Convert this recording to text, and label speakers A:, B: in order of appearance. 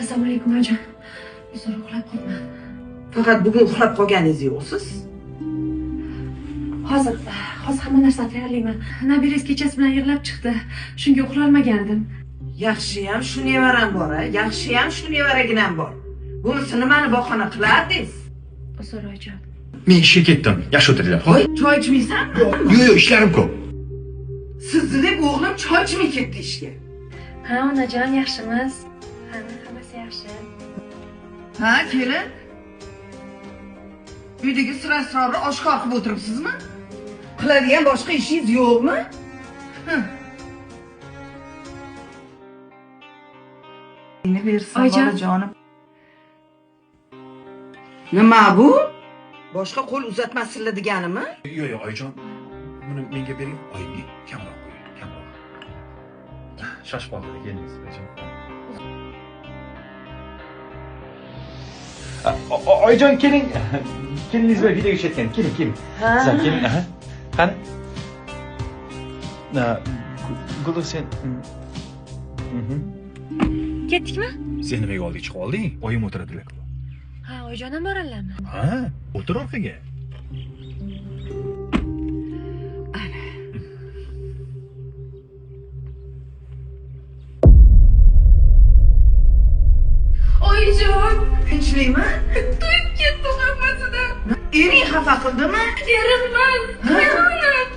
A: Assalomu alaykum oyijon. Uzr, uxlab qoldim.
B: Faqat bugun uxlab qolganingiz yo'qsiz.
A: Hozir hamma narsani tayyorlayman. Nabirangiz kechasi bilan yig'lab chiqdi. Shunga uxlolmagandim.
B: Yaxshiyam shu nevaram bor, a? Yaxshiyam shu nevaraginam bor. Bunisi nimani bahona qilardingiz?
A: Uzr oyijon.
C: Men ishga ketdim. Yaxshi o'tiringlar, xo'p?
B: Choy ichmaysanmi?
C: Yo'q, yo'q, ishlarim ko'p.
B: Sizni deb o'g'lim choy ichmay ketdi ishga.
A: Ha, onajon, yaxshimiz. Ha, hammasi yaxshi.
B: Ha, kelin. Uydagi sir asrorni oshkor qilib o'tiribsizmi? Qiladigan boshqa ishingiz yo'qmi? Meni bersin bolajonim. Nima bu? Boshqa qo'l uzatmasinlar deganimi?
C: Yo'q, yo'q, oyijon. Buni menga bering, oyimga kamroq qo'ying, kamroq. Shoshib qoldi, kelingiz, oyijon. Oyijon, keling. Keliningiz bilan videoga tushayotgan. Keling, keling. Sen keling, aha. Qani? Gulruh sen.
A: Ketdikmi?
C: Sen nimaga oldiga chiqib olding? Oyim o'tiradilar.
A: Ha, oyijon ham boradilarmi?
C: Ha, o'tir orqaga.
B: Ana.
A: Oyijon,
B: tinchlikmi?
A: To'yib ketdim hammasidan.
B: Ering xafa qildimi?
A: Erim emas, qaynonam.